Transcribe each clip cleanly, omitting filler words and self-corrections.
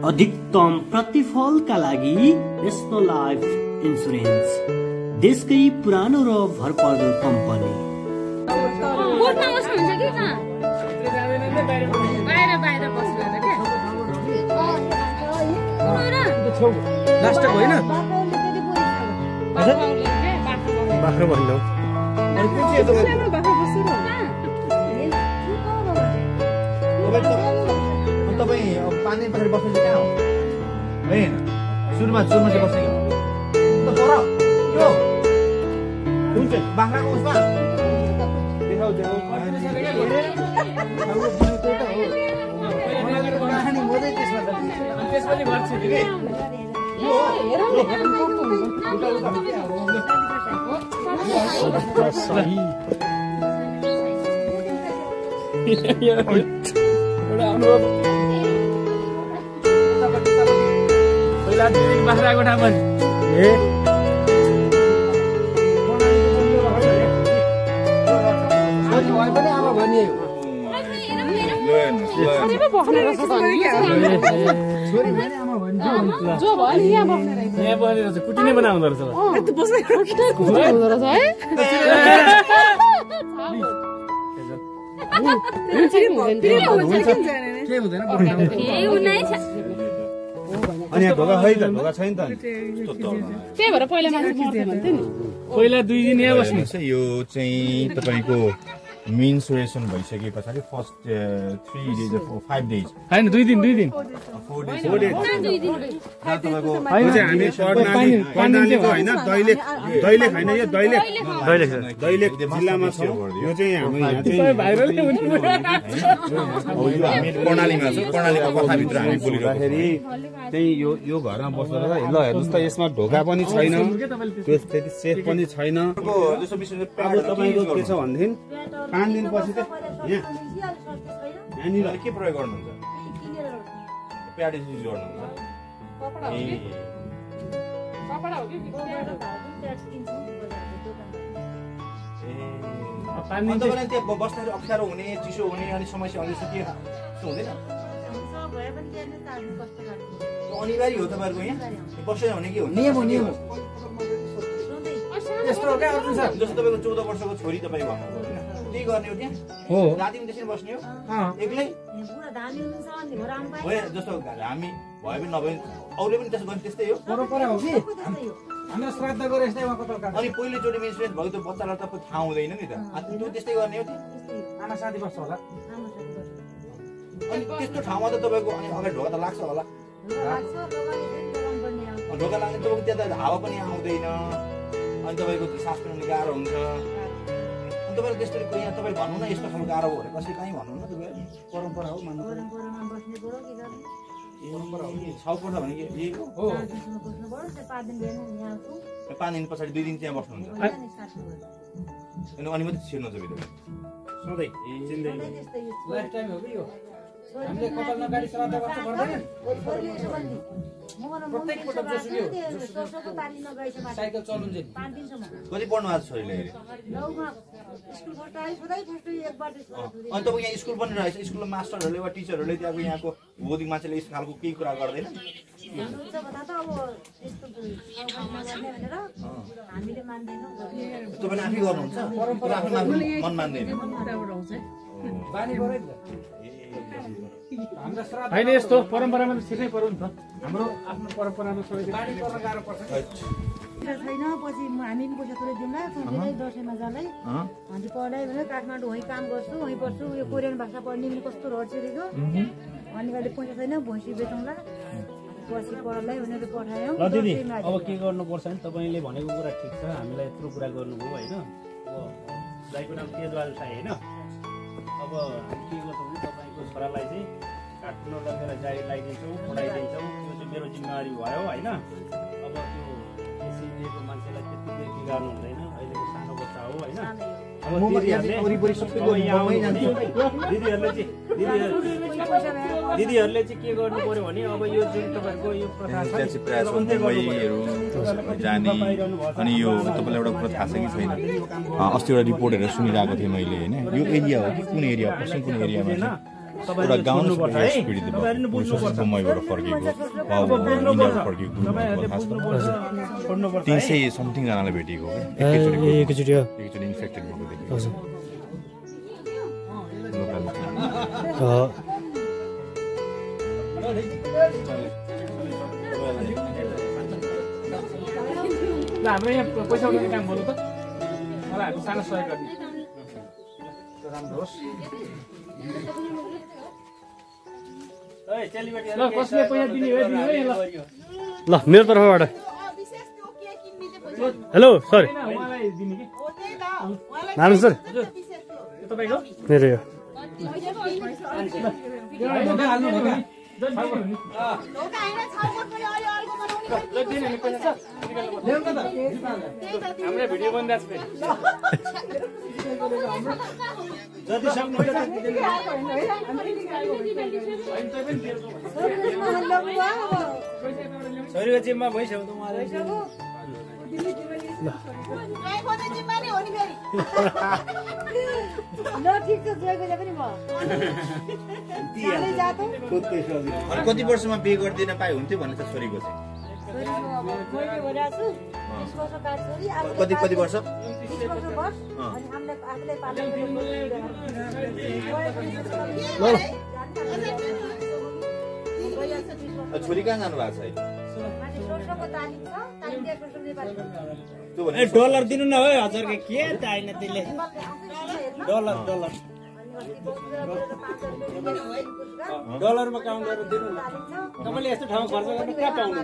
अधिकतम प्रतिफलका लागि national life insurance देशकै पुरानो र भरपर्दो कम्पनी। बाख्रा भन्नु तपाईँ पानी पछाडि बस्नु चाहिँ कहाँ हो है? सुरुमा चाहिँ बस्ने बाख्राको उसमा बाख्राको ठाउँ कुटी नै बनाउँदो रहेछ अनि यहाँ ढोका खै त ढोका छैन त त्यही भएर पहिला मान्छे मर्थे भन्थे नि पहिला 2 दिन यहाँ बस्नु यो चाहिँ तपाईको मेन्सुरेसन भइसके पछाडि फर्स्ट 3 डेज 5 डेज हैन 2 दिन 4 डेज तपाईको यो चाहिँ हामी कर्णालीको हैन दैले हैन यो दैले जिल्लामा छ यो चाहिँ हाम्रो यहाँ चाहिँ भाइरल हुने हामी कर्णालीमा छ कर्णालीको कथाभित्र हामी बोलिरहेको चाहिँ यो घरमा बसेर ल हेर्नुस् त यसमा ढोका पनि छैन त्यो त्यति सेफ पनि छैन जस्तो विशेष अब तपाईको के छ भन्देखि 5 दिनपछि त यहाँनिर के प्रयोग गर्नुहुन्छ प्याड युज गर्नुहुन्छ तपाईँलाई त्यहाँ बस्दाखेरि अप्ठ्यारो हुने चिसो हुने अनि समस्या आउँदैछ के हुँदैन अनिवार्य हो तपाईँहरूको यहाँ बसेन भने के हुन्छ जस्तो तपाईँको 14 वर्षको छोरी तपाईँ भन्नु त्यही गर्ने हो त्यहाँ हो राति पनि त्यसरी बस्ने हो एक्लै जस्तो हामी भए पनि नभए अरूले पनि त्यसो गर्ने त्यस्तै हो परम्परा हो कि हाम्रो श्राद्ध गरे यस्तै अनि पहिलोचोटि मेन्सुरेन्स भएको त्यो बच्चालाई तपाईँ थाहा हुँदैन नि त त्यो त्यस्तै गर्ने हो आमा साथी बस्छ होला अनि त्यस्तो ठाउँमा त तपाईँको अनि अगाडि ढोका त लाग्छ होला ढोका लाग्ने तपाईँको त्यहाँ त हावा पनि आउँदैन अनि तपाईँको सास पनि गाह्रो हुन्छ तपाईले त्यस्तो यहाँ तपाईले भन्नु न यस्तो खालको गाह्रो हो भने कसै कहीँ भन्नु न तपाईले परम्परा हो मान्नु परम्परामा बस्ने परो के गर्ने परम्परा हो नि छाउपर्छ भने के यही हो बस्नु परो 5 दिन भयो यहाँ आउँछु 5 दिन पछाडि 2 दिन त्यहाँ बस्नुहुन्छ अनि मात्रै छिर्नुहुन्छ भित्र सधैँ लाइफ टाइम हो कि यो हामीले कपालमा गाडी श्राद्ध गर्छ पर्दैन प्रत्येक पटक जसुकै हो साइकल चलाउन्छ 5 दिनसम्म कति पढ्नु आज छोरीले स्कुल अनि तपाईँ यहाँ स्कुल पनि रहेछ स्कुलमा मास्टरहरूले वा टिचरहरूले त्यहाँको यहाँको भौतिक मान्छेले यस्तो खालको केही कुरा गर्दैन तपाईँले आफै गर्नुहुन्छ मन मान्दैन होइन यस्तो परम्परामा त सिक्नै पर्यो नि त हाम्रो आफ्नो परम्परामा सबै बानी गर्न गाह्रो पर्छ छैन पछि हामी पनि पैसा थोरै दिउँला सोचेरै दसैँमा जाँदै अनि पढाइ भने काठमाडौँ वहीँ काम गर्छु वहीँ पढ्छु यो कोरियन भाषा पढ्ने पनि कस्तो रचिरहेको अनि अहिले पैसा छैन भैँसी बेचौँला पछि पढाइ भनेर पठायो ल दिदी अब के गर्नुपर्छ भने तपाईँले भनेको कुरा ठिक छ हामीलाई यत्रो कुरा गर्नुभयो होइन अब दाइको नाम तेजवाल साई होइन अब हामी के गर्छौँ भने तपाईँको छोरालाई चाहिँ काठमाडौँ लगेर जागिर लगाइदिन्छौँ पढाइदिन्छौँ त्यो चाहिँ मेरो जिम्मेवारी भयो होइन अब त्यो सिडिएको मान्छेलाई त्यति बिगार्नु हुँदैन अहिलेको सानो बच्चा अब म दिदीहरूले वरिपरि सबै अब यहाँ गाउँमै आउनु जान्छु। दिदीहरूले चाहिँ के गर्नु पर्यो भने अब यो जुन तपाईँहरूको यो प्रथा छ त्यहाँ चाहिँ प्रायः जसो मुम्बईहरू जाने अनि यो तपाईँलाई एउटा कुरा थाहा छ कि छैन अस्ति एउटा रिपोर्ट हेरेर सुनिरहेको थिएँ मैले होइन यो एरिया हो कि कुन एरिया पश्चिम कुन एरियामा चाहिँ एउटा गाउँ पीडित मुम्बईबाट फर्केको फर्केको 300 समथिङजनालाई भेटेको एकचोटि इन्फेक्टेड भएको देखेको हजुर ल हाम्रो यहाँ पैसा उठाउने काम गर्नु त मलाई हामी सानो सहयोग गर्ने राम्रो होस् ल कसले पैसा दिने हो दिने है ल मेरो तर्फबाट हेलो सर उहाँलाई दिने कि नारायण सर तपाईँको मेरो यो हाम्रो भिडियो बनिरहेको छ जति सक्नु छोरीको जिम्मा भइसक्यो त उहाँले कति वर्षमा बिहे गरिदिन पाए हुन्थ्यो भने त छोरीको चाहिँ कति वर्ष छोरी कहाँ जानु भएको छ डलर दिनु न है हजुर के त होइन त्यसले डलर डलरमा काम गरेर दिनु न तपाईँले यस्तो ठाउँ खर्च गर्नु कहाँ पाउनु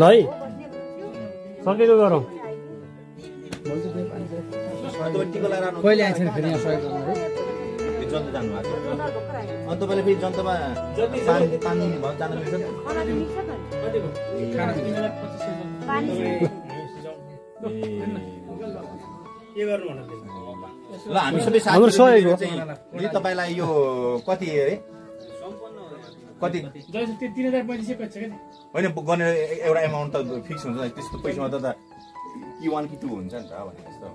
ल है सकेको गरौँ टिको लगाएर कहिले आएछ फेरि यहाँ सहयोग गर्नु है जनता जानु भएको अनि तपाईँले फेरि जनतामा पानी भयो जान मिल्छ के गर्नु भन्नु ल हामी सबै साथीहरु चाहिँ तपाईलाई यो कति अरे कति 3035 कच्छ के होइन गर्ने एउटा एमाउन्ट त फिक्स हुन्छ त्यस्तो पैसामा त कि 1 कि 2 हुन्छ नि त भने जस्तो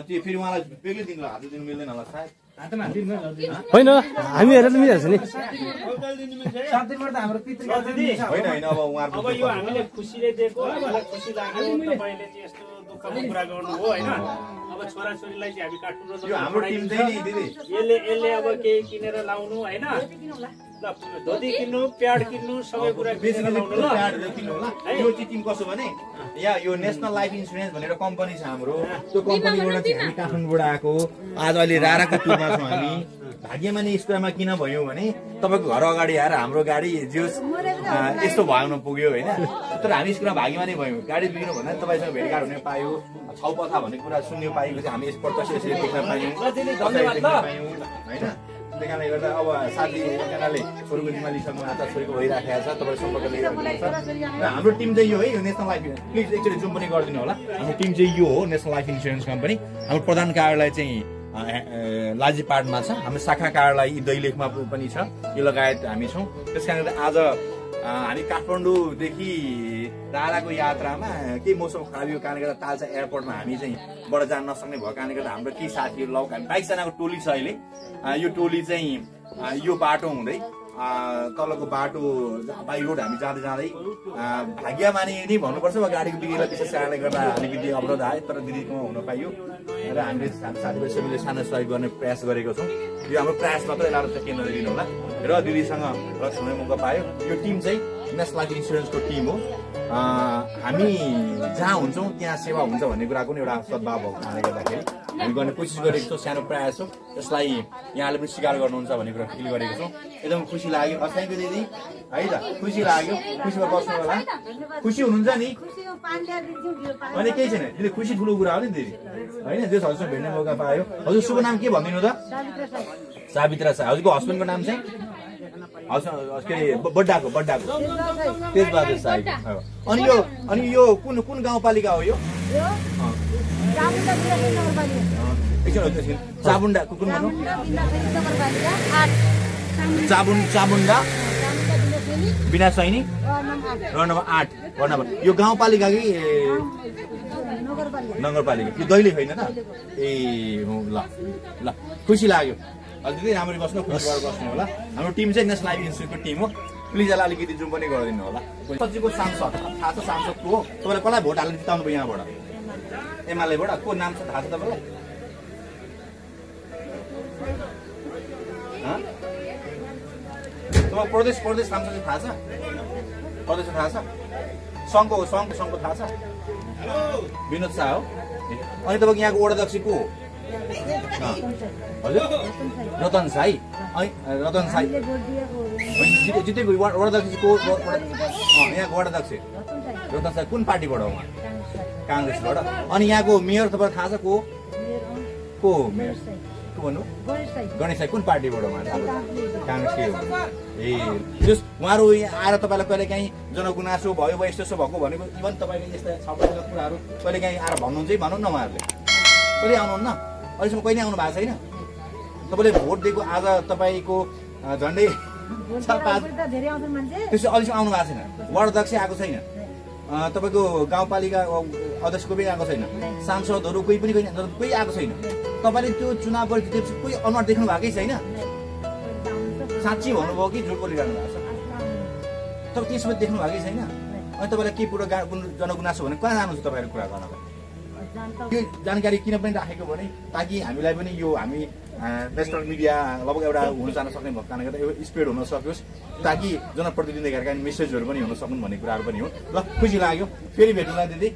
त्यो फेरि उहाँलाई बेग्लै दिनु हात दिनु मिल्दैन होला सायद होइन हामी हेरेर मिलिहाल्छ नि होइन अब उहाँहरु अब यो हामीले खुसीले दिएको मलाई खुसी लाग्यो तपाईले चाहिँ यस्तो दुःखको कुरा गर्नु हो हैन अब छोराछोरीलाई चाहिँ हामी काठमाडौँ यो हाम्रो टिम चाहिँ नि दिदी यसले अब केही किनेर लाउनु हैन ल धोती किन्नु प्याड किन्नु सबै कुरा किनेर लाउनु ल प्याडहरु किन्नु होला यो चाहिँ टिम कसो भने यहाँ यो नेशनल लाइफ इन्स्योरेन्स भनेर कम्पनी छ हाम्रो त्यो कम्पनीबाट चाहिँ हामी काठमाडौँबाट आएको आज अहिले राराको टुरमा छौँ हामी भाग्यमा नि यस कुरामा किन भयो भने तपाईँको घर अगाडि आएर हाम्रो गाडी जोस यस्तो भएन पुग्यो होइन तर हामी यस कुरा भाग्यमा नै भयौँ गाडी बिग्रिनु भन्दा तपाईँसँग भेटघाट हुने पायो छाउपथा भन्ने कुरा सुन्नु पाएको चाहिँ हामी प्रत्यक्ष यसरी देख्न पायौँ होइन त्यही कारणले गर्दा अब साथी एकजनाले छोरीको जिम्मा लिइसक्नु आज छोरीको भइराखेको छ तपाईँ सम्पर्क लिइराख्नुहुन्छ र हाम्रो टिम चाहिँ यो है यो नेसनल लाइफ प्लिज एकचोटि जुम पनि गरिदिनु होला हाम्रो टिम चाहिँ यो हो नेसनल लाइफ इन्सुरेन्स कम्पनी हाम्रो प्रधान कार्यालय चाहिँ लाजीपाडमा छ हाम्रो शाखा कार्यालय दैलेखमा पनि छ यो लगायत हामी छौँ त्यस कारणले आज हामी काठमाडौँदेखि राराको यात्रामा केही मौसम खराबीको कारणले गर्दा तालसा एयरपोर्टमा हामी चाहिँ बाट जान नसक्ने भएको कारणले गर्दा हाम्रो केही साथीहरू लौ हामी 22 जनाको टोली छ अहिले यो टोली चाहिँ यो बाटो हुँदै तलको बाटो बाई रोड हामी जाँदै भाग्यमानी नै भन्नुपर्छ वा गाडीको बिग्रेर विशेष कारणले गर्दा अलिकति अवरोध आयो तर दिदीकोमा हुन पाइयो र हामीले साथीभाइ सबैले सानो सहयोग गर्ने प्रयास गरेको छौँ यो हाम्रो प्रयास मात्रै यसलाई चाहिँ केन्द्र दिनु होला र दिदीसँग समय मौका पायो यो टिम चाहिँ नेसनल लाइफ इन्सुरेन्सको टिम हो हामी जहाँ हुन्छौँ त्यहाँ सेवा हुन्छ भन्ने कुराको पनि एउटा सद्भाव भएको कारणले गर्दाखेरि हामी गर्ने कोसिस गरेको छौँ सानो प्रयास हो यसलाई यहाँले पनि स्वीकार गर्नुहुन्छ भन्ने कुरा फिल गरेको छौँ एकदम खुसी लाग्यो थ्याङ्क यू दिदी है त खुसी लाग्यो खुसीमा बस्नु होला खुसी हुनुहुन्छ नि अनि केही छैन दिदी खुसी ठुलो कुरा हो नि दिदी होइन देश हजुरसँग भेट्ने मौका पायो हजुर शुभ नाम के भनिदिनु त सावित्रा छ हजुरको हस्बेन्डको नाम चाहिँ के अरे बड्डाको तेजबहादुर साई अनि यो कुन गाउँपालिका हो यो चामुण्डा कुन चामुण्डा बिना सैनी वडा नम्बर 8 वडा नम्बर यो गाउँपालिका कि नगरपालिका यो दैले होइन त ए ल ल खुसी लाग्यो अलिकति राम्ररी बस्नु खुसी भएर बस्नु होला हाम्रो टिम चाहिँ नेसनल लाइफ इन्स्टिट्युटको टिम हो प्लिज यसलाई अलिकति जुम पनि गरिदिनु होला सचिवको सांसद थाहा छ सांसद को हो तपाईँलाई कसलाई भोट हालेर जिताउनु भयो यहाँबाट एमालेबाट को नाम छ थाहा छ तपाईँलाई तपाईँ प्रदेश सांसद थाहा छ प्रदेश थाहा छ सङ्घको थाहा छ विनोद शाह हो अनि तपाईँको यहाँको वडा अध्यक्ष को हो हजुर रतन साई जितेको वडा अध्यक्ष को यहाँको वडा अध्यक्ष रतन साई कुन पार्टीबाट हो उहाँ काङ्ग्रेसबाट अनि यहाँको मेयर तपाईँलाई थाहा छ को मेयर को भन्नु गणेश साई कुन पार्टीबाट उहाँ काङ्ग्रेसकै हो ए जस उहाँहरू आएर तपाईँलाई कहिले काहीँ जनगुनासो भयो यस्तो भएको भनेको इभन तपाईँले यस्ता छपटेका कुराहरू कहिले काहीँ आएर भन्नुहुन्छ भनौँ न उहाँहरूले कहिले आउनुहुन्न अहिलेसम्म कहिले आउनु भएको छैन तपाईँले भोट दिएको आज तपाईँको झन्डै त्यसो अहिलेसम्म आउनु भएको छैन वार्ड अध्यक्ष आएको छैन तपाईँको गाउँपालिका अध्यक्षको पनि आएको छैन सांसदहरू कोही आएको छैन तपाईँले त्यो चुनावबाट जितेपछि कोही अनुहार देख्नु भएकै छैन साँच्ची भन्नुभयो कि झुट बोलिरहनु भएको छ तपाईँ त्यसमा देख्नु भएकै छैन अनि तपाईँलाई के पुरो जनगुनासो भने कहाँ जानुहुन्छ तपाईँहरू कुरा गर्नलाई यो जानकारी किन पनि राखेको भने ताकि हामीलाई पनि यो हामी नेसनल मिडिया लगभग एउटा हुन जान सक्ने भएको कारणले गर्दा एउटा स्प्रेड हुन सकोस् ताकि जनप्रतिनिधिहरूका मेसेजहरू पनि हुन सकुन् भन्ने कुराहरू पनि हो ल खुसी लाग्यो फेरि भेटौँला दिदी